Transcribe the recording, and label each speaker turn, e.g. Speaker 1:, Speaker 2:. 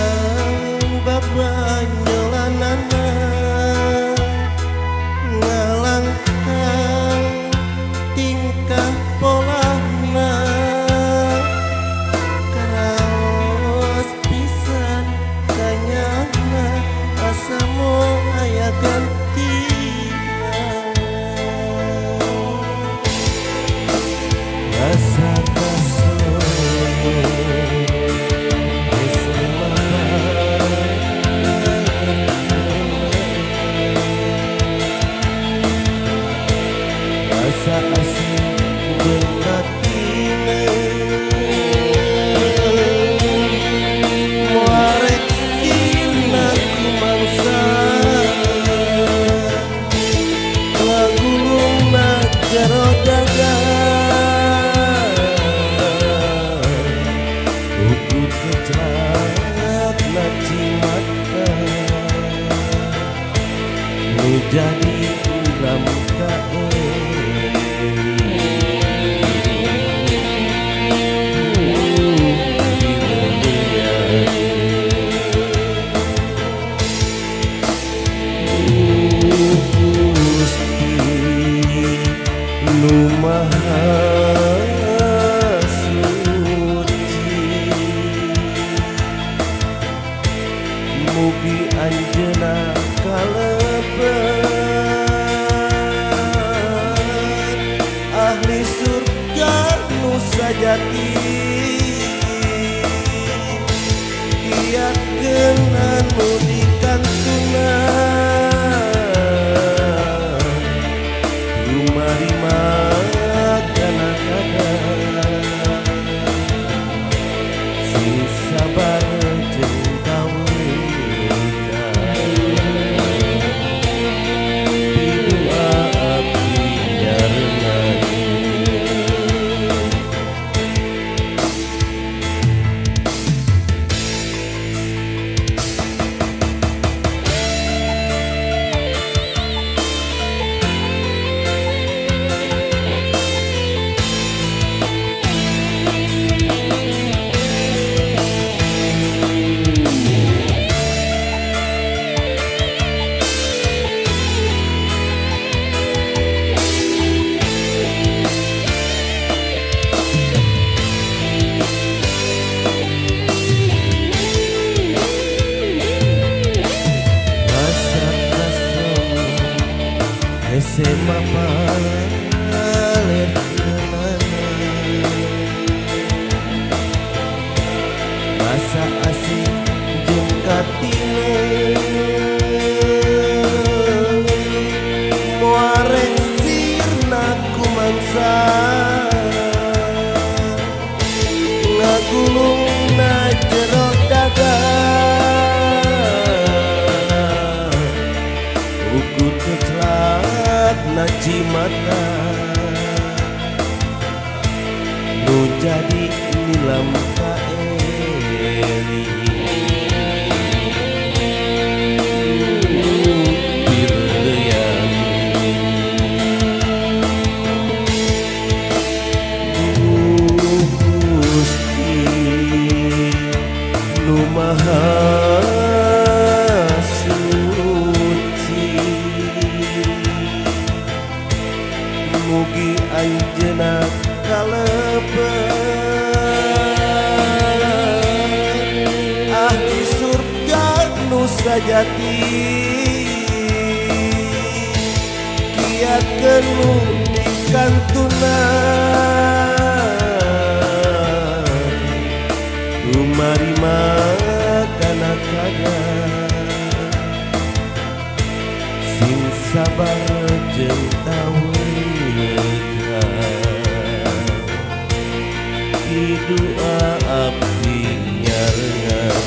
Speaker 1: Ngalangkang babanyolanana, ngalangkang tingkah polahna, karaos pisan kanyana asa moal aya gantina. Rasa rasa asing jeung katina, moal rek sirna kumangsa, ngagulungna jero daga, ukur keclak na cimata, nu jadi ulam kae. Nu Maha Suci, mugi anjeunna kalebet ahli surga nu sajati, kiatkeun anu dikantuna. Sabar jeung tawekal, pidua abdi nyarengan. Hese mapaler kenana, rasa asing jeung katina, moal rek sirna kumangsa, ngagulungna jero daga, ukur keclak na cimata, nu jadi nilam kaeli. Pireuyan Gusti nu Maha Suci, mugi anjeunna kalebet ahli surga nu sajati, kiatkeun nu dikantuna, tumarima kana kada, sing sabar jeung tawekal, pidua abdi nyarengan.